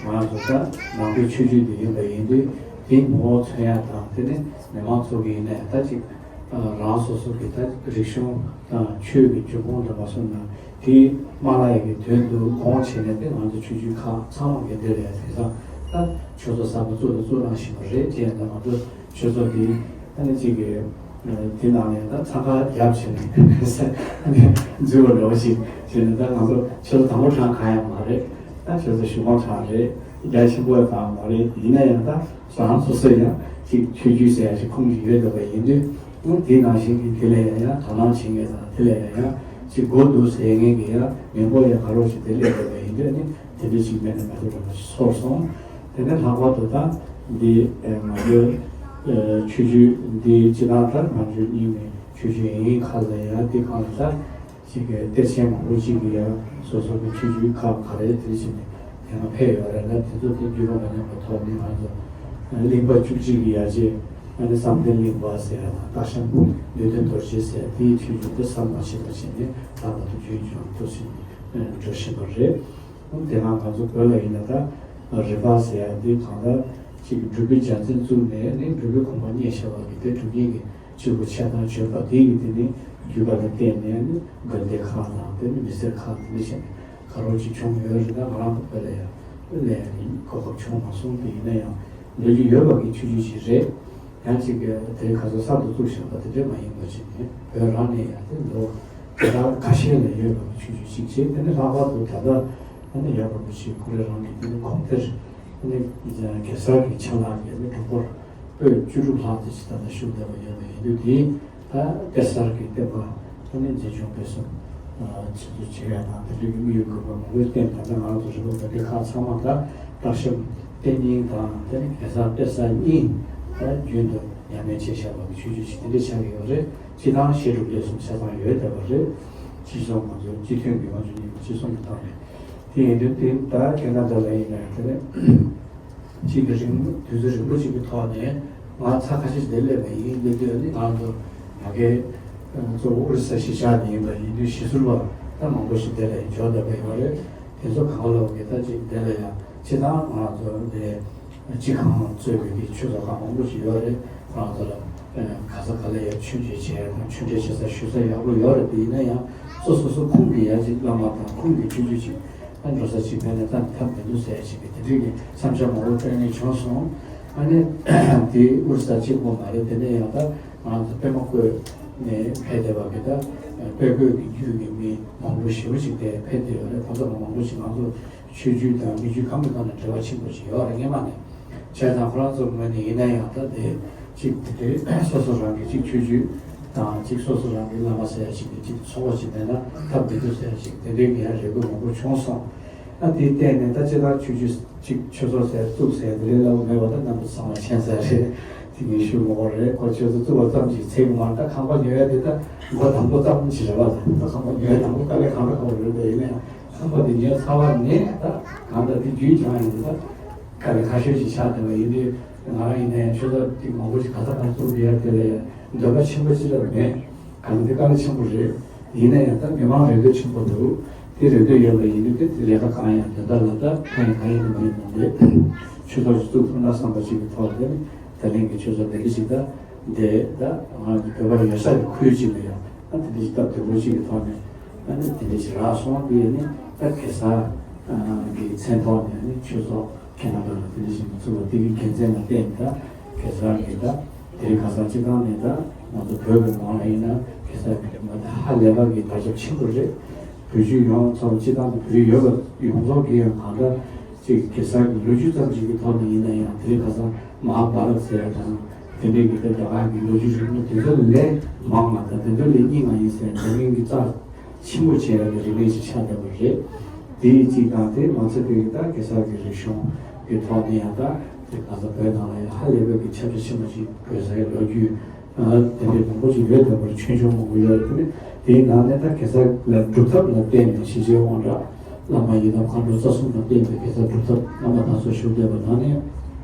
ང་ཚོ་ད་ནང་པའི་ཆོས་བརྒྱུད་དེ་ཡིན་པ་ཡིན་དུས། དེ་ངོ་བོ་མཚོན་ཡ་དང་། དེ་ནི་མི་མང་ཚོ་གི་ཡིན་ན་ཡང་ད་ཅིག་རང་སོ་སོ་གི་ད་རིག་གཞུང་དང་ཆོས་ཀྱི་འབྱུང་ཁུངས་དང་མ་སོང་ན། དེའི་མ་ལ་ཡ་གི་དོན་དུ་དགོངས་བྱས་ནས་དེ་ང་ཚོ་ཆོས་བརྒྱུད་ཁག་ཚང་མ་གི་འདི་ལ་ཡ་དེང་སང་ད་ཆོས་ཚོགས་གསར་པ་བཙུགས་དང་བཙུགས་གནང་བཞིན་པ་རེད། དེ་ཡང་ད་ང་ཚོ་ ཆོས་ཚོགས་འདི་ཨ་ནི་གཅིག་གི་འདི་ནང་ནས་ད་འཚང་ཁ་ཡག་བྱས་ནས་ཨ་ནི་འཛུལ་བ་འདྲ་བོ་ཞིག་བྱས་ནས། ད་ང་ཚོ་ཆོས་ཚོགས་དང་པོ་གྲངས་གང་ཡང་མ་རེད། ད་ཆོས་ཚོགས་གཞུང་མང་གྲངས་རེད། རྒྱ་ཆེན་པོ་ཡང་གང་མ་རེད། ཡིན་ན་ཡང་ད་རང་སོ་སོ་ཡང་གཅིག་ཆོས་བརྒྱུད་ཟེར་ཡ་ཞིག་ཁུངས་ཀྱི་ཡོད་བསྡད་པ་ཡིན་དུས། ཨ་དེ་ནང་བཞིན་གྱི་དེ་ལ་ཡང་ཡང་དོ་སྣང་བྱེད་མཁན་དང་། དེ་ལ་ཡང་ཡང་གཅིག་སྒོ་འདུག་ཟེར་མཁན་གྱི་ཡང་མི་འབོར་ཡང་ག་རོ་ཞིག་དེ་སླེབས་བསྡད་པ་ཡིན་དུས། ཨ་ནི་དེ་འདྲ་ཞིག་མེད་ན་མེད་པ་འདྲ་པོ་ཞིག་ཚོར་སོང་། དེ་ནས་ལྷག་པར་དུ་ད་འདི་ང་ཚོའི་ཆོས་བརྒྱུད་འདི་སྤྱི་བཏང་ལྟར་ང་ཚོའི་རྙིང་མའི་ཆོས་བརྒྱུད་ཡིན་ཁ་ལ་ཡང་འདི་གང་ལ་ད་ཅིག་གི་གཏེར་ཆེན་མང་པོ་ཅིག་གི་ཡང་སོ་སོ་གི་ཆོས་བརྒྱུད་ཁག་ག་རེ་དེ་བྱས་ནས་དེ་སྔ་ཕེབས་ཡོད་རེད་ལ། དེ་ཚོ་དེ་བརྒྱུད་པ་མ་ཉམས་པའི་ཐོག་ནས་ང་ཚོ་གླིང་པ་བཅུ་གཅིག་གི་ཡ་གྱལ་ཨ་ནི་བསམ་གཏན་གླིང་པ་ཟེར་ཡ་དང་། སྟག་ཤམ་བདུད་འདུལ་རྡོ་རྗེ་ཟེར་ཡ་དེའི་ཆོས་བརྒྱུད་དེ་ཟམ་མ་ཆད་པ་བྱས་ནས་ད་ལྟ་དུ་རྒྱུན་སྐྱོང་དུ་ཕྱིན་འགྲོ་བཞིན་པ་རེད། དེ་སྔ་ང་ཚོ་བོད་ལ་ཡིན་ན་ད་རིམ་པ་ཟེར་ཡ་འདི་གང་ལྟར་ཅིག་འབྲུག་པའི་རྒྱལ་མཚན་བཙུགས་ནས་ནི་འབྲུག་པའི་གོང་མ་སྙེ་ཤ་བ་གི་དེ་འབྲུག་རྒྱལ་གྱི་སྤྱི་བོ་ཆེ་དང་བྱོན་པ་དེ་ཡི་དེ་ནི་བརྒྱུད་པ་ལ་བརྟེན་ནས་ནི་དགོན་སྡེ་ཁག་དང་དེ་ནི་མི་སེར་ཁག་དེ་འདྲ་བྱས་ནས་ག་རོ་ཅིག་བྱུང་ཡོད་རེད། ད་ང་རང་གི་བོད་ལ་ཡང་ལས་ཡང་གོ་སྐབས་བྱུང་མ་སོང་། དེ་ཡིན་ན་ཡང་ལོ་རྒྱུས་ཡོད་པ་གི་ཆོས་བརྒྱུད་ཅིག་རེད། ཡང་ཅིག་གི་དེ་ག་ཚོད་གསར་དུ་བཙུགས་བཞག་པ་དེ་འདྲ་མ་ཡིན་པ་ཅིག་ནས་བོད་རང་ནས་ཡང་དེ་ལོ་དེ་དག་ཁ་ཤས་ལ་ཡོད་པ་གི་ཆོས་བརྒྱུད་ཅིག་བྱས། དེ་ནི་ལྷག་པར་དུ་ད་ལྟ་ཨ་ནི་ཡོད་པ་གི་ཆོས་ཁོ་རེ་རང་གི་དེ་ནི་གོང་གཏེར་ཨ་ནི་གེ་སར་གྱི་ཆ་ལག་གི་ཨ་ནི་སྒྲུབ་སྐོར་པོད་བཅུ་དྲུག་ལྷག་ཙམ་ཞིག་ད་ལྟ་བཞུགས་བསྡད་པ་ཡོད་པ་ཡིན་དུས། དེ་ད་གེ་སར་གྱི་བསྟན་པ་ཨ་ནི་འཛིན་སྐྱོང་སྤེལ་གསུམ་ཆེད་དུ་བྱེད་ཡ་དང་། དེ་འདྲའི་དམིགས་ཡུལ་དགོས་པ་མང་པོའི་སྟེང་ད་ལྟ་ང་རང་ཚོ་རི་བོ་དགའ་ལྡན་ཁག་ཚང་མ་ད་སྟག་ཤམ་གཏེར་རྙིང་དང་དེ་ནི་གེ་སར་གཏེར་གསར་གཉིས་ད་རྒྱུན་དུ་ཉམས་ལེན་བྱས་བཞག་པ་གི་ཆོས་བརྒྱུད་ཅིག་དེ་འདྲ་ཆགས་ཀྱི་ཡོད་རེད། སྤྱིར་བཏང་བཤད་སྒྲུབ་ལས་གསུམ་ཆ་ཚང་ཡོད་བསྡད་པ་རེད། སྤྱི་ཚོགས་ང་ཚོའི་སྤྱི་མཐུན་གྱི་ང་ཚོ་གཉིས་ཀྱི་སྤྱི་སྲུང་གི་ཐོག་ནས། དེ་ཡིན་དུས་དེ་ད་ཁེ་ན་ཌ་ལ་ཡིན་ན་དེ་ནི་གཅིག་གི་རིང་དུས་ཚོད་རིང་པོ་ཅིག་གི་ཐོག་ནས་ང་ཚ་ཁ་ཤས་ཤིག་དེ་སླེབས་པ་ཡིན། དེ་དུས་ནི་ང་ཚོ་ང་གའི་གཙོ་བོ་ཨོ་རི་ས་གཞིས་ཆགས་ནས་ཡིན་པ་ཡིན་དུས་གཞིས་ཟུར་བ་ད་མང་པོ་ཞིག་དེ་ལ་ཡིན་འབྱོར་བསྡད་པ་ཡོད་རེད། དེ་ཚོ་གང་ལོག་གི་ད་ཅིག་དེ་ལ་ཡང་སྤྱིར་བཏང་ང་ཚོ་དེ་སྤྱི་ཁང་གཙོས་པའི་གི་ཆོས་ཚོགས་ཁག་མང་པོ་ཞིག་ཡོད་རེད། ཁོ་རང་ཚོ་ལ་ག་ས་ག་ལ་ཡང་ཆོས་མཇལ་བྱས་དང་ཆོས་འབྲེལ་བྱེད་ས་ཞུ་ས་ཡག་པོ་ཡོད་རེད། དེ་ཡིན་ན་ཡང་སོ་སོ་སོ་ཁོངས་ཀྱི་ཡ་གཅིག་བླ་མ་དང་ཁོངས་ཀྱི་ཆོས་བརྒྱུད་ཅིག་ཨ་འགྲོ་ས་ཅིག་མེད་ན་ད་ཐབས་མི་འདུག་ཟེར་ཡ་ཅིག་གི་དེ་འདྲའི་གི་བསམ་འཆར་མང་པོ་བཏོན་ནས་བྱུང་སོང་། ཨ་ནི་དེ་ཨོ་རི་ས་གཅིག་པོ་མ་རེད། དེ་ནས་ཡང་ད་ང་ཚོ་པད་མ་བཀོད་ནས་ཕེབས་བསྡད་པ་གི་ད་དཔལ་བཀོད་ཀྱི་རྒྱུད་ཀྱི་མི་མང་པོ་ཞེ་པོ་ཅིག་དེ་ཕེབས་བསྡད་ཡོད་རེད། ཁོ་ཚོ་ལ་མང་པོ་ཞིག་ང་ཚོ་ཆོས་བརྒྱུད་དང་མི་བརྒྱུད་གང་གི་ཐོག་ནས་འབྲེལ་བ་ཆེན་པོ་ཞིག་ཡོད་རེད། སྔོན་མ་ནས་བྱས་ཙང་ཁོ་རང་ཚོ་ངོས་ནས་ཡིན་ན་ཡང་ད་དེ་གཅིག་དེ་འདྲའི་སོ་སོ་རང་གི་གཅིག་ཆོས་བརྒྱུད་དང་གཅིག་སོ་སོ་རང་གི་བླ་མ་ཟེར་ཡ་ཞིག་གི་གཅིག་ཚོགས་པ་ཅིག་མེད་ན་ཐབས་མི་འདུག་ཟེར་ཡ་ཞིག་དེ་འདྲའི་གི་ཡང་རེ་སྐུལ་མང་པོ་བྱུང་སོང་། ཨ་དེའི་སྟེང་ནས་ད་སྤྱིར་བཏང་ཆོས་བརྒྱུད་གཅིག་ཆོས་ཚོགས་ཟེར་བཙུགས་ཟེར་དེ་རེད་ལབ་མེད་པ་ད་རྣམ་པ་ཚང་མ་མཁྱེན་གསལ་རེད། དེ་ངས་ཞུ་མ་དགོས་རེད། ཁོ་ཆོས་ཚོགས་བཙུགས་པ་ཙམ་གྱིས་ཚད་མ་རེད། ད་ཁང་པ་ཉོ་ཡ་དེ་ད་མགོ་དང་པོ་ཙམ་ཞིག་རེད་པ། ད་ཁང་པ་ཉོ་ཡ་དང་པོ་དཀའ་ལས་གང་འདྲ་ཁག་པོ་རེད། དེ་ཡིན་ན་ཡང་ཁང་པ་དེ་ཉོས་ཚར་བ་ནས་ད་གང་ལྟར་དེ་རྒྱུན་བསྐྱངས་ཡོང་དུས་ད་དཀའ་ལས་ཁག་ཤོས་ཤིག་ཆགས་བསྡད་པ་ཡིན་དུས། ང་རང་ཡིན་ན་ཡང་ཆོས་ཚོགས་དེ་མང་པོ་ཞིག་ག་ས་ག་ས་བཙུགས་ཡ་དེ་ལ་ཡང་འདོད་པ་ཆེན་པོ་ཅི་ལ་མེད། གང་ལྟར་དེ་དཀའ་ལས་ཆེན་པོ་རེད། ཡིན་ན་ཡང་ད་མི་མང་རེ་འདོད་ཆེན་པོ་འདུག་དེ་རེ་འདོད་ཡོད་པ་ཡིན་དུས་དེ་ལས་ཀ་གང་ཡང་དོན་དག་ལ་ད་ཕན་གང་ཡང་མ་ཡིན་ནམ་རེད། ཆོས་ཚོགས་ཤིག་བཙུགས་ཐུབ་ན་བསམ་པ་ཅིག་གི་ཐོག་ལ་དེ་ནི་ད་ལན་གྱི་ཆོས་ཚོགས་དེ་འདྲ་ཞིག་ད་འདི་ད་ང་གི་བོད་པ་ཡོད་ས་གི་ཁུལ་ཅིག་ལ་ཡང་ད་དེ་འདྲ་ཞིག་སྟབས་བདེ་པོ་ཅིག་གི་ཐོག་ནས་ད་ནི་དེ་འདྲ་ཞིག་རག་སོང་། དེ་ནི་ད་གེ་སར་གི་མཚན་ཐོག་ནས་ནི་ཆོས་ཚོགས་ཁེ་ན་ཌ་ལ་དེ་འདྲ་ཞིག་བཙུགས་པ་དེ་གི་དགེ་མཚན་ལ་བརྟེན་ད་གེ་སར་གི་ད་དེ་རིང་ཁ་སང་སྤྱིར་བཏང་ནས་ད་ང་ཚོ་བོད་པའི་ནང་ལ་ཡིན་ན་གེ་སར་གི་མ་ད་ཧ་ལས་པ་གི་བརྡ་ཁྱབ་ཆེན་པོ་རེད། བོད་བརྒྱུད་ཡོངས་ཚང་སྤྱིར་བཏང་དུ་བོད་ཡོད་པ་ཡོངས་རྫོགས་ཀྱི་ཡང་གང་ལྟར་ཅིག་གེ་སར་གྱི་ལོ་རྒྱུས་ཙམ་ཞིག་གི་ཐོག་ནས་ཡིན་ན་ཡང་དེ་རིང་ཁ་སང་མ་ཧཱ་བྷ་རཏ་ཟེར་ཡ་དང་དེ་འདྲའི་གི་ད་རྒྱ་གར་གྱི་ལོ་རྒྱུས་རིང་མོ་དེ་ཚོ་ལས་མང་བ་དང་དེ་ཚོ་ལས་རྙིང་བ་ཡིན་ཟེར་འཛམ་གླིང་གི་རྩ་ཆེན་པོ་བྱས་ཡ་གི་རིག་གནས་ཤིག་ཆགས་བསྡད་པ་རེད། དེ་གཅིག་དང་དེ་མ་ཚད་པའི་གི་ད་གེ་སར་གྱི་རིག་གཞུང་གི་ཐོག་ནས་ཡང་ད་དེ་ང་ཚོ་བོད་ནང་ལ་ཡང་ཧ་ལས་པའི་གི་ཁྱབ་རྒྱ་ཆེན་པོ་ཞིག་དགོས་སའི་ལོ་རྒྱུས་དེ་འདྲའི་མང་པོ་ཞིག་ཡོད་བསྡད་པར་ཆོས་འབྱུང་མང་པོ་ཡོད་རེད། དེ་ནི་དེའི་ནང་ནས་ད་གེ་སར་ལ་སྒྲུབ་ཐབས་ལ་བརྟེན་ནས་ཞི་བྱེད་དབང་དྲག་བླ་མ་ཡི་དམ་མཁའ་འགྲོ་རྩ་གསུམ་དང་བསྟེན་པའི་གེ་སར་སྒྲུབ་ཐབས་རྣམ་པ་སྣ་ཚོགས་ཞུགས་བསྡད་པ་ནང་ནས་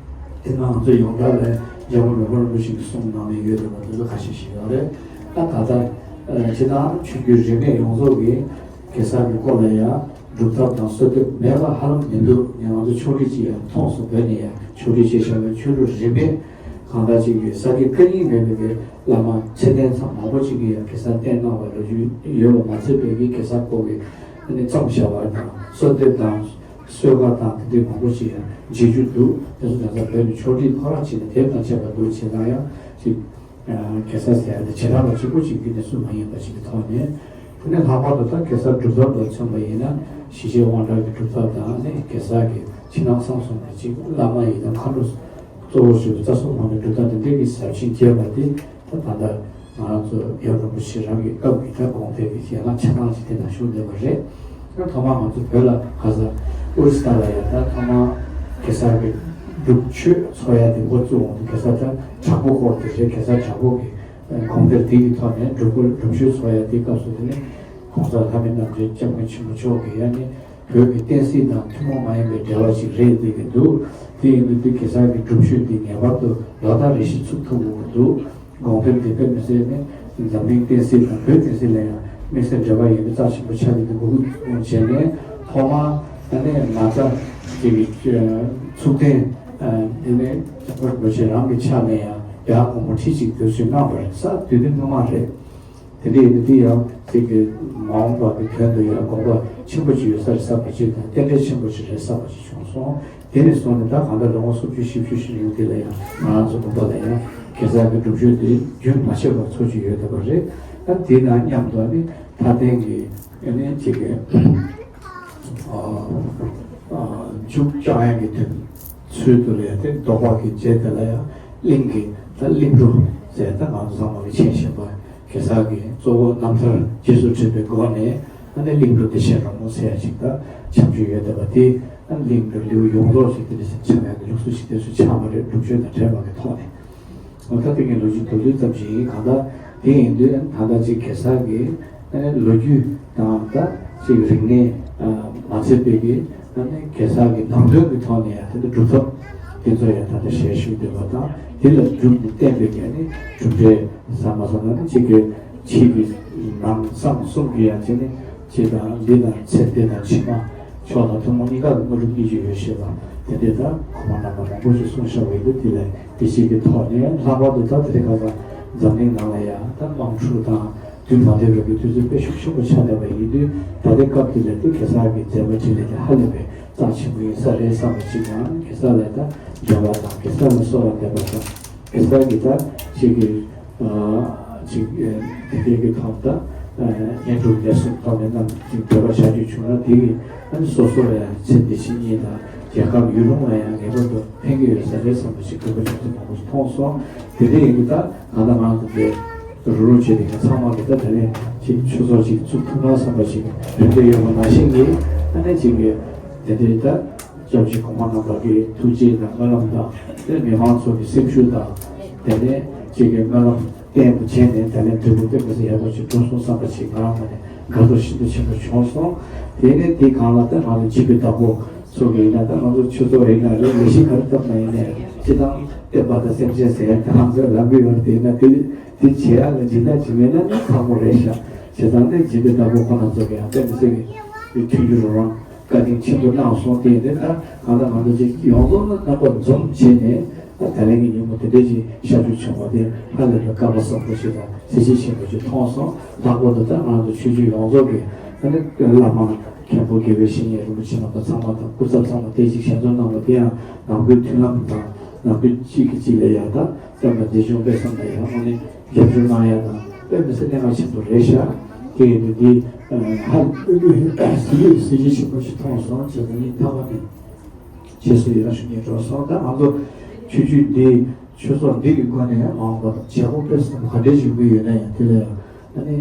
དེ་ནང་ང་ཚོ་ཡོངས་གྲགས་ལ་རྒྱལ་བ་རོལ་པ་རིན་པོ་ཆེ་གི་གསུང་ནང་ནས་ཡོད་བསྡད་པ་དེ་ཚོ་ཁ་ཤས་ཤིག་ཡོད་རེད། ད་ད་ལྟ་ཨ་སྤྱིར་བཏང་ཆོས་བརྒྱུད་རིས་མེད་ཡོངས་རྫོགས་ཀྱི་གེ་སར་གྱི་སྐོར་ལ་ཡང་སྒྲུབ་ཐབས་དང་གསོལ་འདེབས་མེད་པ་ཧ་ལམ་མི་འདུག་ང་ཚོ་ཕྱོགས་རིས་ཅིག་ཡང་མཐོང་སོང་། བོད་ནས་ཡང་ཕྱོགས་རིས་ཅེས་བྱ་བའི་ཆོས་ལུགས་རིས་མེད་གང་ལྟར་ཅིག་གི་ས་དགེ་བཀའ་རྙིང་མེད་པའི་བླ་མ་ཚད་ལྡན་ཚང་མང་པོ་ཅིག་གིས་ཡང་གེ་སར་བསྟེན་གནང་བ་ལོ་རྒྱུས་ཡོད་པ་མ་ཚད་པའི་གི་གེ་སར་སྐོར་གྱི་ཨ་ནི་བརྩམས་བྱ་བ་དང་གསོལ་འདེབས་དང་ གསོལ་ཁ་དང་དེ་འདྲའི་མང་པོ་ཞིག་ཡང་མཇལ་རྒྱུ་འདུག་དེ་ཚོ་ད་ལྟ་བོད་ནས་ཕྱོགས་སྒྲིག་ཕར་ཕྱིན་ནས་དེབ་དང་བཅས་པ་འདུག་བྱས་ཙང་ཡང་ཅིག་གེ་སར་ཟེར་ཡ་དེ་བྱེ་བྲག་པ་གཅིག་པོ་གཅིག་གི་གནས་ཚུལ་མ་ཡིན་པ་ཞིག་གི་ཐོག་ནས། དེ་ནས་ལྷག་པར་དུ་ད་གེ་སར་སྒྲུབ་ཐབས་ལ་མཚོན་པ་ཡིན་ན་ཞི་བྱེད་དབང་དྲག་གི་སྒྲུབ་ཐབས་དང་ནི་གེ་སར་གྱི་ཕྱི་ནང་གསང་གསུམ་གྱི་གཅིག་བླ་མ་ཡི་དམ་མཁའ་འགྲོ་གཙོ་བོར་གྱུར་པའི་རྩ་གསུམ་དབང་པོའི་སྒྲུབ་ཐབས་དེ་འདྲའི་གི་ཟབ་ཅིང་རྒྱས་པ་དེ་ད་ད་ལྟ་ང་རང་ཚོ་ཡབ་རིན་པོ་ཆེ་རང་གི་སྐབས་ཀྱི་ད་དགོངས་དོན་གྱི་ཡན་ལག་ཆ་ཚང་ཞིག་དེ་ནང་བཞུགས་བསྡད་པ་རེད། ཐོག་མར་ང་ཚོ་བོད་ལ་ག་ས་ཨོ་རི་ས་ལ་ཡང་ད་ཐོག་མར་གེ་སར་གྱི་སྒྲུབ་མཆོད་ཚོགས་ཡ་དེ་འགོ་བཙུགས་འོང་དུས་གེ་སར་ད་དྲག་པོ་སྐོར་དེ་རེད། གེ་སར་དྲག་པོ་གི་དགོངས་དོན་དེ་གི་ཐོག་ནས་སྒྲུབ་སྒྲུབ་མཆོད་ཚོགས་ཡ་དེ་སྐབས་སུ་དེ་ནི་གོང་ས་ལྷ་མི་རྣམ་འདྲེན་སྐྱབས་མགོན་ཆེན་པོ་མཆོག་གིས་ཡང་ནི་བོད་ཀྱི་བསྟན་སྲིད་དང་ཐུན་མོང་མ་ཡིན་པའི་འབྲེལ་བ་ཞིག་རེད་བསྡད་ཀྱི་འདུག་དེ་ཡིན་དུས་དེ་གེ་སར་གྱི་སྒྲུབ་མཆོད་དེ་ངེས་པར་དུ་ལོ་ལྟར་རེ་བཞིན་ཚུགས་ཐུབ་དགོས་ཀྱི་འདུག་དགོངས་དོན་དེ་དཔེ་མི་སྲིད་ནི་འཛམ་གླིང་བསྟན་སྲིད་དང་བོད་བསྟན་སྲིད་ལ་ཡང་དམིགས་བསལ་འབྲེལ་བ་ཡོད་པའི་རྩ་ཆེན་པོ་ཆགས་ཀྱི་འདུག་འགོ་ཁུངས་བྱས་ནས་ཐོག་མར་ད་ནས་མ་རྩ་ཅིག་གི་ཚུགས་ཐེངས་དེ་ནས་སྐྱབས་མགོན་རིན་པོ་ཆེ་རང་གི་ཕྱག་ནས་ཡང་རྒྱ་གར་གོང་མ་ཁྲི་གཅིག་དུས་ཚོད་གནང་བ་རེད། ས་དུས་དེ་སྔོན་མ་རེད། དེ་འདྲ་ཡིན་དུས་ཡང་དེ་གི་མ་འོངས་པ་གི་དོན་དུ་ཡང་དགོངས་པ་ཆེན་པོ་ཅིག་ཡོད་ས་རེད་བསམ་པ་ཅིག་དང་རྟེན་འབྲེལ་ཆེན་པོ་ཅིག་རེད་བསམ་པ་ཅིག་བྱུང་སོང་། དེ་ནས་བཟུང་ནས་ད་གང་ལྟར་ལོ་ངོ་སུམ་ཅུ་བཞི་བཅུ་ཞིག་རིང་དེ་ལ་ཡང་ང་རང་ཚོ་དགོན་པ་ལ་ཡང་གེ་སར་གྱི་སྒྲུབ་མཆོད་དེ་རྒྱུན་མ་ཆད་པར་འཚོགས་ཀྱི་ཡོད་བསྡད་པ་རེད། ད་དེ་དང་མཉམ་དུ་ནི་མཐའ་རྟེན་གྱི་ཨ་ནི་ཅིག་གི་མཇུག་བསྐྱོང་ཡག་གི་དོན་ཚུལ་དུ་ལས་དེ་བཟློག་པ་གི་རྗེས་དེ་ལ་ཡང་གླིང་གི་ད་གླིང་བྲོ་ཟེར་ད་ང་ཚོ་ཚང་མ་གི་མཁྱེན་བཞིན་པ་གེ་སར་གྱི་གཙོ་བོ་རྣམ་ཐར་རྗེས་སུ་དྲན་པའི་སྒོ་ནས་ཨ་ནི་གླིང་བྲོ་བདེ་ཆེན་རོལ་མོ་ཟེར་ཡག་ཅིག་ད་འཆམ་རྒྱུ་ཡོད་བསྡད་པ་དེ་ཨ་ནི་གླིང་བྲོ་ལེའུ་ཡོངས་རྫོགས་ཤིག་དེ་འདྲ་ཞིག་འཆམ་ཡག་གི་ལུགས་སྲོལ་ཞིག་དེ་ཚོ་ཆགས་པ་རེད། སྒྲུབ་མཆོད་དང་འབྲེལ་བ་གི་ཐོག་ནས། འོ་ད་དེ་གའི་ལོ་རྒྱུས་མདོར་བསྡུས་ཙམ་ཞིག་ཡིན། གང་ལྟར་དེ་ཡིན་དུས་ད་ལྟ་ཅིག་གེ་སར་གྱི་ཨ་ནི་ལོ་རྒྱུས་དང་ད་ཅིག་རིག་གནས་མ་ཚད་པའི་གི་ཨ་ནི་གེ་སར་གྱི་ནང་དོན་གྱི་ཐོག་ནས་ཡང་དེ་ཚོ་སྒྲུབ་ཐབས་དེ་ཚོ་ཡང་ད་ལྟ་ཞལ་བཞུགས་བསྡད་པ་དང་། དེ་ལ་སྒྲུབ་ནས་བསྟན་པའི་གི་ཨ་ནི་གྲུབ་འབྲས་ཟ་མ་ཟ་ན་ནི་ཅིག་གི་ཕྱིས་ཀྱི་ནང་གསང་གསུམ་གྱི་ཡང་ཅིག་ནི། ཕྱི་དང་འདི་དང་ཚེ་འདི་དང་ཕྱི་མ། མཆོག་དང་ཐུན་མོང་གཉིས་ཀ་གི་དངོས་གྲུབ་སྙིང་རྗེ་ཡོད་ཞེས་པ་དེ་འདྲས་ད་གོང་མ་རྣམ་པ་མང་པོ་ཞིག་གསུངས་བཞག་པ་ཡིན་དུས། དེ་ལས་དེ་ཞིག་གི་ཐོག་ནས་ལྷག་པར་དུ་ད་དེ་རིང་ཁ་སང་འཛམ་གླིང་ནང་ལ་ཡང་ད་དམག་འཁྲུག་དང་དུས་མ་བདེ་བའི་གི་དུས་ཚོད་དཔེ་ཤུགས་ཆེན་པོ་ཆགས་བསྡད་པ་ཡིན་དུས། ད་ལྟའི་སྐབས་དེ་ལ་དེ་གེ་སར་གྱི་མཛད་པ་འཕྲིན་ལས་དེ་ཧ་ལས་པའི་རྩ་ཆེན་པོ་ཡིན་ས་རེད་བསམ་པ་ཅིག་དང་། གེ་སར་ལ་ད་འབྲེལ་བ་དང་གེ་སར་ལ་གསོལ་བ་འདེབས་པ་དང་། གེ་སར་གྱི་ད་ཅིག་གི་ཅིག་དེ་འདྲའི་གི་ཐོག་ད་བསྙེན་སྒྲུབ་ལས་གསུམ་ཐོག་ནས་རྣམས་ཅིག་འབྲེལ་བ་བྱ་རྒྱུ་བྱུང་ན། དེ་གི་ཨ་ནི་སོ་སོ་ལ་ཡང་ཚེ་འདི་ཕྱི་གཉིས་དང་རྒྱལ་ཁབ་ཡུལ་ལུང་ལ་ཡང་ངེས་པར་དུ་ཕན་གྱི་ཡོད་ས་རེད་བསམ་པ་ཞིག་དགོས་པ་ཅུང་ཙམ་མང་པོ་ཞིག་མཐོང་སོང་། དེ་འདྲ་ཡིན་དུས་ད་ང་དང་ང་དང་དེ་རུ་རུ་བྱས་ཏེ་ཚང་མ་གི་ད་དེ་ནས་ཅིག་ཆོས་ཚོགས་ཅིག་བཙུགས་ཐུབ་ན་བསམ་པ་ཞིག་རེ་འདོད་ཡོད་པ་ནང་བཞིན་གྱི་ཨ་ནི་ཅིག་གི་དེ་འདྲའི་ད། སྐྱབས་རྗེ་གོང་མ་རྣམ་པ་གི་ཐུགས་རྗེ་དང་སྨོན་ལམ་དང་། དེ་མི་མང་ཚོ་གི་སེམས་ཤུགས་དང་། དེ་ནས་ཅིག་གི་སྨོན་ལམ་བརྟན་དུ་བྱས་ནས་དེ་ནས་འབྲས་བུ་དེ་མི་སྲིད་ཡག་པོ་ཞིག་འགྲོ་སོང་བསམ་པ་ཞིག་ང་རང་ངོས་ནས་དགའ་ཚོར་ཤིན་ཏུ་ཆེན་པོ་བྱུང་སོང་། དེ་ནས་དེའི་སྒང་ལ་ད་ང་ཚོ་བྱིས་པའི་བདག་པོ་ཚོ་གི་ཡིན་ན། ད་ང་ཚོ་ཆོས་ཚོགས་ཡིན་ན་རེད། ལས་གཞི་ག་རེ་བཏབ་ན་ཡིན་ནའི་སྤྱི་བཏང་བསྟན་པ་དང་སེམས་ཅན་ཟེར་ཡ་དེ་ང་ཚོས་ལབ་གི་ཡོད་རེད། དེ་ཡིན་ན་དེ་དེ་བྱེད་ཡ་ལ་སྦྱིན་བདག་ཅིག་མེད་ན་ནི་ཁག་པོ་རེད་ཤག་བྱས་ཙང་ནས་བྱིས་པའི་བདག་པོ་ཁོ་རང་ཚོ་གི་ཡང་དཔེ་མི་སྲིད་གི་མཐུན་འགྱུར་རོགས་རམ། བཀའ་དྲིན་ཆེན་པོ་གནང་སོང་། དེ་ཡིན་དུས་ད་གང་ལྟར་ང་ཚོ་ཅིག་ཡོངས་རྫོགས་ལ་རྣམ་པ་འཛོམས་བྱས་ནས་ད་ད་ལན་གྱི་ཉིན་མོ་དེ་འདྲ་ཅིག་ཤར་བསྐྱོད་བྱུང་བ་དེ་ཧ་ལས་པའི་སྐལ་བ་བཟང་པོ་ཞིག་དང་གཟི་བརྗིད་ཆེན་པོ་ཞིག་མཐོང་སོང་། ལྷག་པར་དུ་ད་ང་ཚོ་ཆོས་བརྒྱུད་ཡོངས་རྫོགས་ཀྱི་ད་ནི་བླ་མ་མཁན་པོ་དགེ་བའི་བཤེས་གཉེན་རིན་པོ་ཆེ་རྣམ་པ་ཚང་མ་དང་སྐུ་ཚབ་ཚང་མ་དེ་ཅིག་ཞལ་འཛོམས་གནང་བ་དེ་ཡང་ནང་ཁུལ་མཐུན་ལམ་དང་ནང་ཁུལ་གཅིག་གིས་གཅིག་ལ་ཡང་ད་བསྟན་པ་འཛིན་སྐྱོང་སྤེལ་གསུམ་ལ་ཡང་དངོས་གནས། རྒྱབ་སྐྱོར་གནང་ཡ་དང་དཔེ་མི་སྲིད་གནད་འགག་ཆེན་པོ་རེད་ཤག་དེ་ཡིན་དུས་འདི་ཧ་ལས་པའི་གཟི་བརྗིད་གཟི་བརྗིད་ཆེན་པོ་ཞིག་མཐོང་སོང་། བྱས་ཙང་ངས་ཐག་པ་ནས་རྗེས་སུ་ཡི་རང་ཞུ་སྙིང་བྲོ་སོང་། ད་ང་ཚོ་ཆོས་བརྒྱུད་འདི་ཆོས་ཚོགས་འདི་གི་སྒོ་ནས་མ་འོངས་པར་བྱེད་སྒོ་སྤེལ་གསུམ་ག་འདྲས་ཞིག་ཡོང་གི་ཡོད་ན་ཡང་དེ་ལ་ཡང་ཨ་ནི་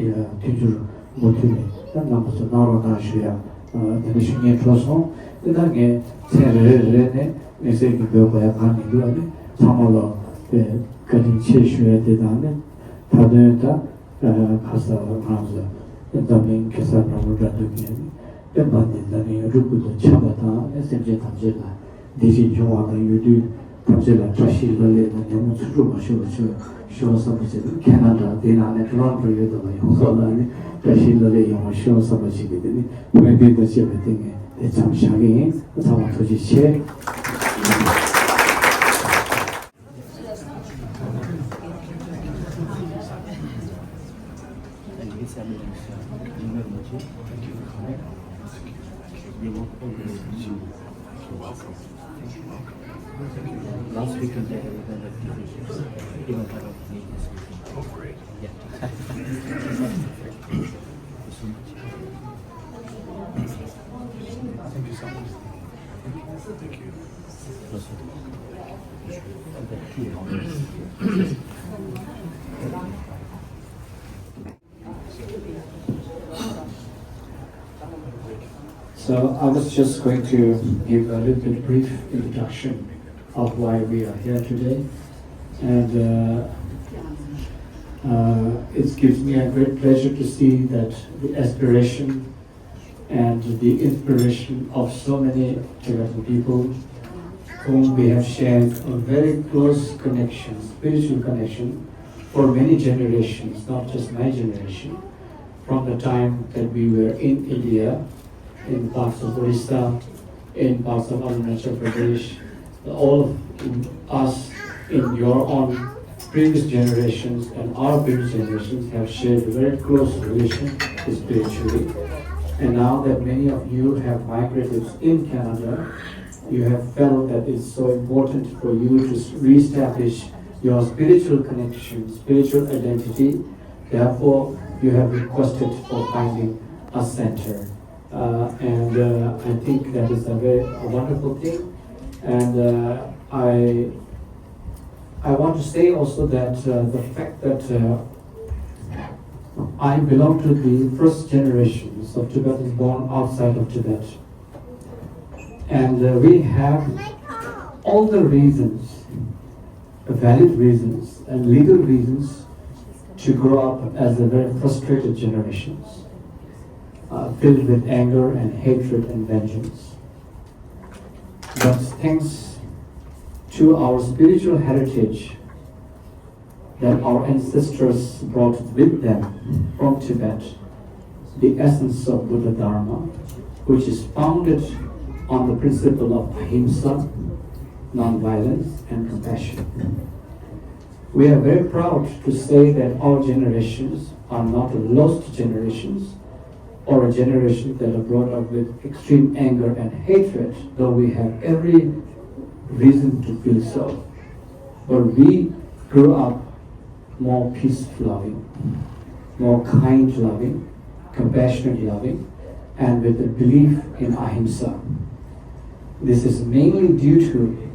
མཐུན་འགྱུར་མུ་མཐུད་ནས་ད་རྣམ་པ་ཚོ་གནང་རོགས་གནང་ཞུ་ཡ་དེ་འདྲ་ཞུ་སྙིང་བྲོ་སོང་། དེ་ད་ངས་མཚན་རེ་རེ་རེ་ནས་དམིགས་བསལ་གྱི་འབོད་དགོས་ཡ་གང་མི་འདུག་ཨ་ནི་ཚང་མ་ལ་བཀའ་དྲིན་ཆེ་ཞུ་ཡ་དེ་དང་ནི། མཐའ་དོན་ད་ཁ་ས་ང་ཚོ་འཛམ་གླིང་གེ་སར་རྣམ་རོལ་དགྲ་འདུལ་གྱི་བསྟན་པ་འདི་འཛམ་གླིང་ཡུལ་གྲུ་ཀུན་ཏུ་ཁྱབ་པ་དང་ནི། སེམས་ཅན་ཐམས་ཅད་ལ་བདེ་སྐྱིད་འབྱུང་བ་དང་། ཡུལ་དུས་ཐམས་ཅད་ལ་བཀྲ་ཤིས་ལ་ལས་དང་ཉོན་མོངས་ཚུལ་འཁྲུག་མ་ཞུགས་པ་ཞུ་ཞུ་བ་བསམ་པ་བྱེད་དུ། ཁྱེད་རྣམ་གྲངས་དེ་ནང་ནས་ཀྲུང་ཀྲུང་ཡོད་དུ་མ་ཡོང་སོགས་ལ་ནི་བཀྲ་ཤིས་ལ་ལས་ཡོང་བ་ཞུ་བ་བསམ་པ་བྱེད་ཀྱི། དེ་ནི་སྨོན་འདུན་དང་བཅས་པའི་སྟེང་ནས་དེ་མཚམས་བཞག་གི་ཡིན། ཚང་མ་ཐུགས་རྗེ་ཆེ། You're welcome. You're welcome. Last weekend, I was in the, even had a meeting this weekend. Oh, great. Yeah. Thank you so much. Thank you. So I was just going to give a little bit brief introduction of why we are here today. And uh, uh, it gives me a great pleasure to see that the aspiration and the inspiration of so many Tibetan people whom we have shared a very close connection, spiritual connection, for many generations, not just my generation, from the time that we were in India, in parts of Orissa, in parts of Arunachal Pradesh, all of us in your own previous generations and our previous generations have shared a very close relation spiritually. And now that many of you have migrated in Canada, you have felt that it's so important for you to reestablish your spiritual connection, spiritual identity. Therefore, you have requested for finding a center. Uh, and uh, I think that is a very a wonderful thing. And uh, I, I want to say also that uh, the fact that uh, I belong to the first generations of Tibetans born outside of Tibet. And uh, we have all the reasons, valid reasons, and legal reasons to grow up as a very frustrated generations, uh, filled with anger and hatred and vengeance. But thanks to our spiritual heritage that our ancestors brought with them from Tibet, the essence of Buddha Dharma, which is founded on the principle of ahimsa, non-violence, and compassion. We are very proud to say that our generations are not lost generations or a generation that are brought up with extreme anger and hatred, though we have every reason to feel so. But we grew up more peace loving, more kind loving, compassionate loving, and with a belief in ahimsa. This is mainly due to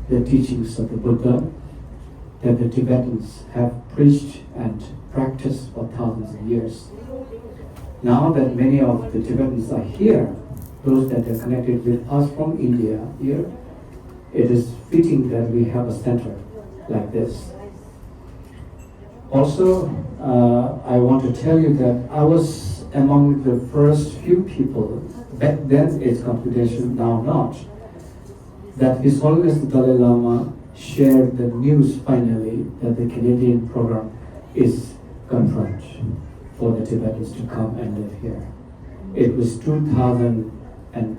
the teachings of the Buddha that the Tibetans have preached and practiced for thousands of years. Now that many of the Tibetans are here, those that are connected with us from India here, it is fitting that we have a center like this. Also, uh, I want to tell you that I was among the first few people, back then it's confidential, now not, that His Holiness the Dalai Lama shared the news finally that the Canadian program is confirmed for the Tibetans to come and live here. It was two thousand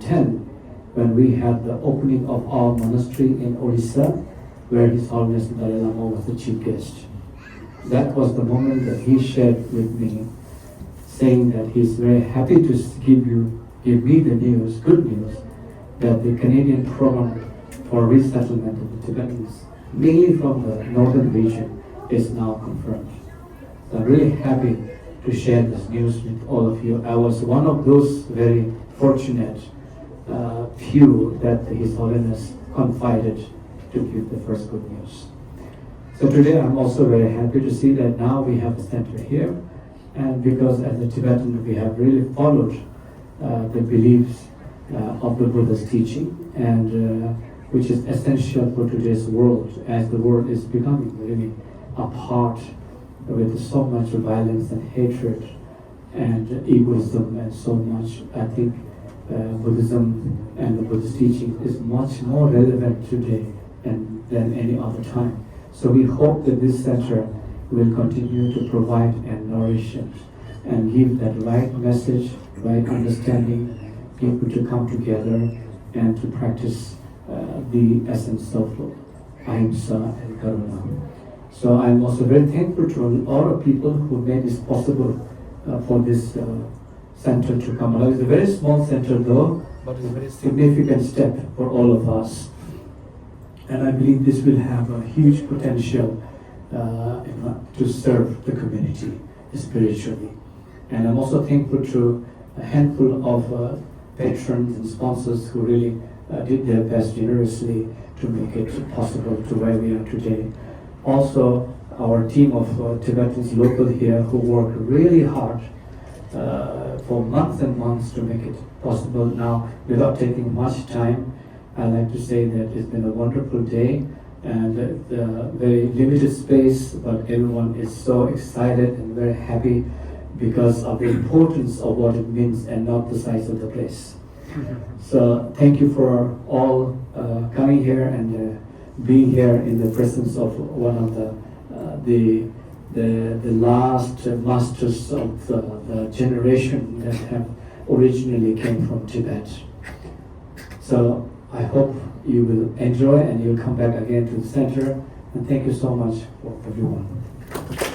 ten when we had the opening of our monastery in Orissa, where His Holiness the Dalai Lama was the chief guest. That was the moment that he shared with me, saying that he's very happy to s- give you, give me the news, good news, that the Canadian program for resettlement of the Tibetans, mainly from the northern region, is now confirmed. So I'm really happy to share this news with all of you. I was one of those very fortunate uh, few that His Holiness confided to give the first good news. So today I'm also very happy to see that now we have a center here, and because as a Tibetan we have really followed uh, the beliefs uh, of the Buddha's teaching, and uh, which is essential for today's world, as the world is becoming really apart with so much violence and hatred and egoism and so much. I think uh, Buddhism and the Buddhist teaching is much more relevant today than, than any other time. So we hope that this center will continue to provide and nourish and, and give that right message, right understanding, people to come together and to practice uh, the essence of ahimsa and karuna. So I'm also very thankful to all the people who made this possible uh, for this uh, center to Kampala. It's a very small center though, but it's a very significant step for all of us. And I believe this will have a huge potential uh, in, to serve the community spiritually. And I'm also thankful to a handful of uh, patrons and sponsors who really uh, did their best generously to make it possible to where we are today. Also, our team of uh, Tibetans local here who work really hard uh, for months and months to make it possible. Now, without taking much time, I'd like to say that it's been a wonderful day and uh, the very limited space, but everyone is so excited and very happy because of the importance of what it means and not the size of the place. So thank you for all uh, coming here and uh, being here in the presence of one of the uh, the the, the last masters of the, the generation that have originally came from Tibet. So I hope you will enjoy and you'll come back again to the center. And thank you so much for everyone.